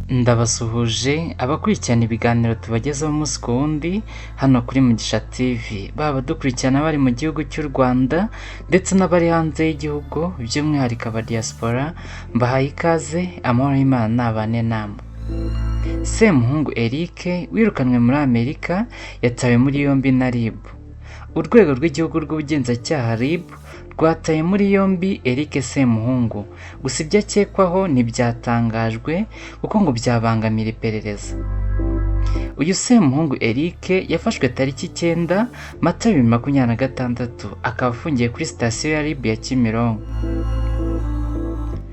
Ndabasuhuje abakurikirana ibiganiro tubagezaho umunsi ku wundi hano kuri Mugisha TV, baba abadukurikirana bari mu gihugu cy'u Rwanda ndetse n'abari hanze y'igihugu by'umwihariko aba diaspora, mbahaye ikaze, amahoro y'Imana nabane namwe. Semuhungu Eric wirukanwe muri Amerika yatawe muri yombi na RIB. Urwego rw'Igihugu rw'Ubugenzacyaha RIB rwataye muri yombi Eric Semuhungu, gusa ibyo akekwaho ntibyatangajwe kuko ngo byabangamira iperereza. Uyu Semuhungu Eric yafashwe tariki 9 Mata 2026, akaba afungiye kuri sitasiyo ya RIB ya Kimironko.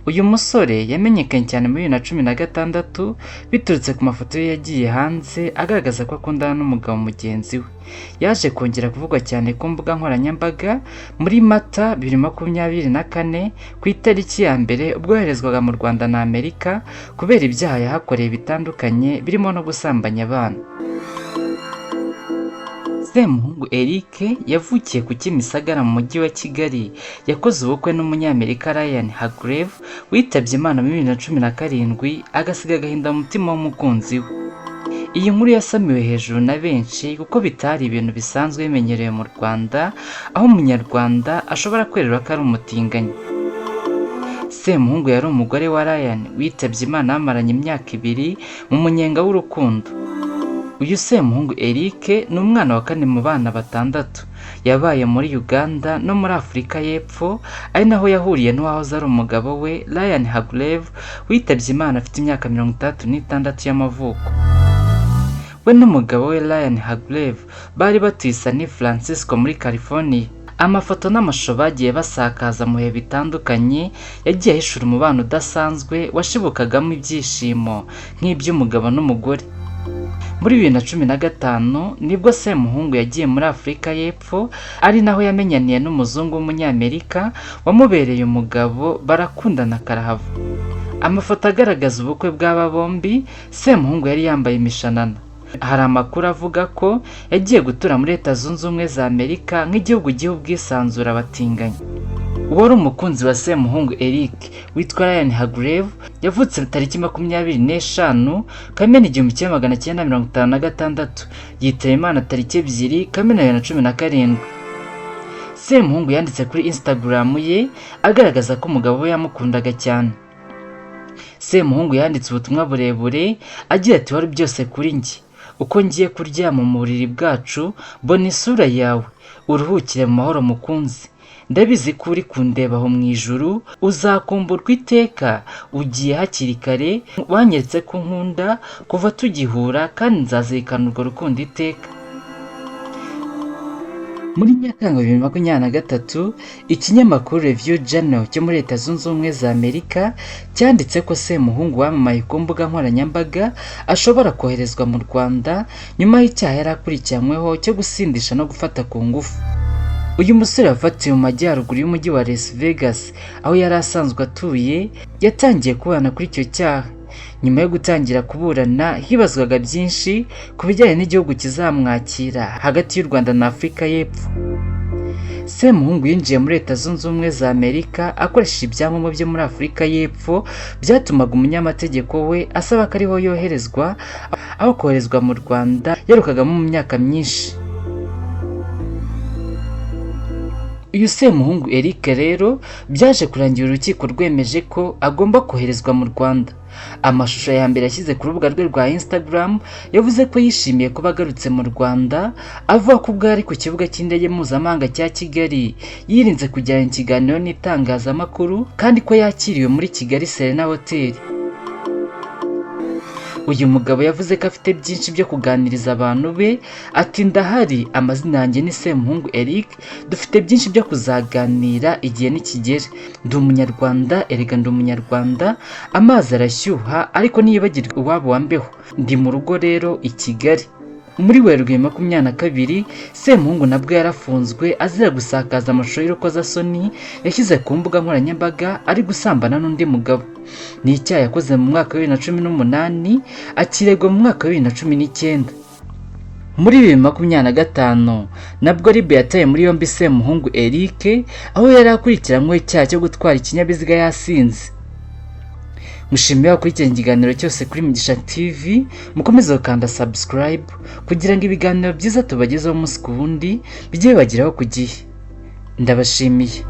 Uyu musore yamenyekanye cyane muri 2016 biturutse ku mafoto ye yagiye hanze agaragaza ko akundana n'umugabo mugenzi we. Yaje kongera kuvugwa cyane ku mbuga nkoranyambaga muri Mata 2024 ku itariki ya 1 ubwo yoherezwaga mu Rwanda na Amerika kubera ibyaha yahakoreye bitandukanye birimo no gusambanya abana. Semuhungu Eric yavukiye ku Kimisagara mu mujyi wa Kigali, yakoze ubukwe n'umunyamerika Ryan Hargrave witabye Imana muri 2017 agasiga agahinda mu mutima w'umukunzi we. Iyi nkuru yasamiwe hejuru na benshi kuko bitari ibintu bisanzwe bimenyerewe mu Rwanda, aho umunyarwanda ashobora kwerura ko ari umutinganyi. Semuhungu yari umugore wa Ryan witabye Imana bamaranye imyaka 2 mu munyenga w'urukundo. Uyu Semuhungu Eric ni umwana wa kane mu bana 6. Yabaye muri Uganda no muri Afurika y'Epfo, ari naho yahuriye n'uwahoze ari umugabo we Ryan Hargrave witabye Imana afite imyaka 66 y'amavuko. We n'umugabo we Ryan Hargrave bari batuye San Francisco muri California. Amafoto n'amashusho bagiye basakaza mu bihe bitandukanye yagiye ahishura umubano udasanzwe washibukagamo ibyishimo nk'iby'umugabo n'umugore. Muri 2015 nibwo Semuhungu yagiye muri Afurika y'Epfo, ari naho yamenyaniye n'umuzungu w'umunyamerika wamubereye umugabo, barakundana karahava. Amafoto agaragaza ubukwe bw'aba bombi, Semuhungu yari yambaye imishanana. Hari amakuru avuga ko yagiye gutura muri Leta Zunze Ubumwe za Amerika nk'igihugu giha ubwisanzure abatinganyi. Uwari umukunzi wa Semuhungu Eric witwa Ryan Hargrave yavutse tariki 25 Kamena 1956, yitaba Imana tariki 2 Kamena 2017. Semuhungu yanditse kuri Instagram ye agaragaza ko umugabo we yamukundaga cyane. Semuhungu yanditse ubutumwa burebure agira ati: "Wari byose kuri njye. Uko ngiye kuryama mu buriri bwacu mbona isura yawe, uruhukire mu mahoro mukunzi. Ndabizi ko uri kundeba aho mu ijuru, uzakumburwa iteka, ugiye hakiri kare, wanyeretse ko unkunda kuva tugihura kandi nzazirikana urwo rukundo iteka." Muri Nyakanga 2023, ikinyamakuru Review Journal cyo muri Leta Zunze Ubumwe za Amerika cyanditse ko Semuhungu wamamaye ku mbuga nkoranyambaga ashobora koherezwa mu Rwanda nyuma y'icyaha yari akurikiranyweho cyo gusindisha no gufata ku ngufu. Uyu musore wafatiwe mu majyaruguru y'umujyi wa Las Vegas aho yari asanzwe atuye, yatangiye kuburana kuri icyo cyaha. Nyuma yo gutangira kuburana hibazwaga byinshi ku bijyanye n'igihugu kizamwakira hagati y'u Rwanda na Afurika y'Epfo. Semuhungu yinjiye muri Leta Zunze Ubumwe za Amerika akoresheje ibyangombwa byo muri Afurika y'Epfo, byatumaga umunyamategeko we asaba ko ariho yoherezwa aho koherezwa mu Rwanda yarukagamo mu myaka myinshi. Uyu Semuhungu Eric rero byaje kurangira urukiko rwemeje ko agomba koherezwa mu Rwanda. Amashusho ya mbere yashyize ku rubuga rwe rwa Instagram yavuze ko yishimiye kuba agarutse mu Rwanda, avuga ko ubwo yari ku kibuga cy'indege mpuzamahanga cya Kigali yirinze kugirana ikiganiro n'itangazamakuru kandi ko yakiriwe muri Kigali Serena Hotel. Uyu mugabo yavuze ko afite byinshi byo kuganiriza abantu be, ati: "Ndahari, amazina yanjye ni Semuhungu Eric, dufite byinshi byo kuzaganira igihe nikigera. Ndi umunyarwanda, erega ndi umunyarwanda, amazi arashyuha ariko ntiyibagirwe iwabo wa mbeho. Ndi mu rugo rero i Kigali." Muri Werurwe 22, Semuhungu nabwo yarafunzwe azira gusakaza amashusho y'urukozasoni yashyize ku mbuga nkoranyambaga ari gusambana n'undi mugabo. Ni icyaha yakoze mu mwaka wa 2018, akiregwa mu mwaka wa 2019. Muri 2025 nabwo RIB yataye muri yombi Semuhungu Eric, aho yari akurikiranyweho icyaha cyo gutwara ikinyabiziga yasinze. Mushimiye abakurikiranye ikiganiro cyose kuri Mugisha TV, mukomeze gukanda subscribe kugira ngo ibiganiro byiza tubagezeho umunsi ku wundi bijye bibageraho ku gihe. Ndabashimiye.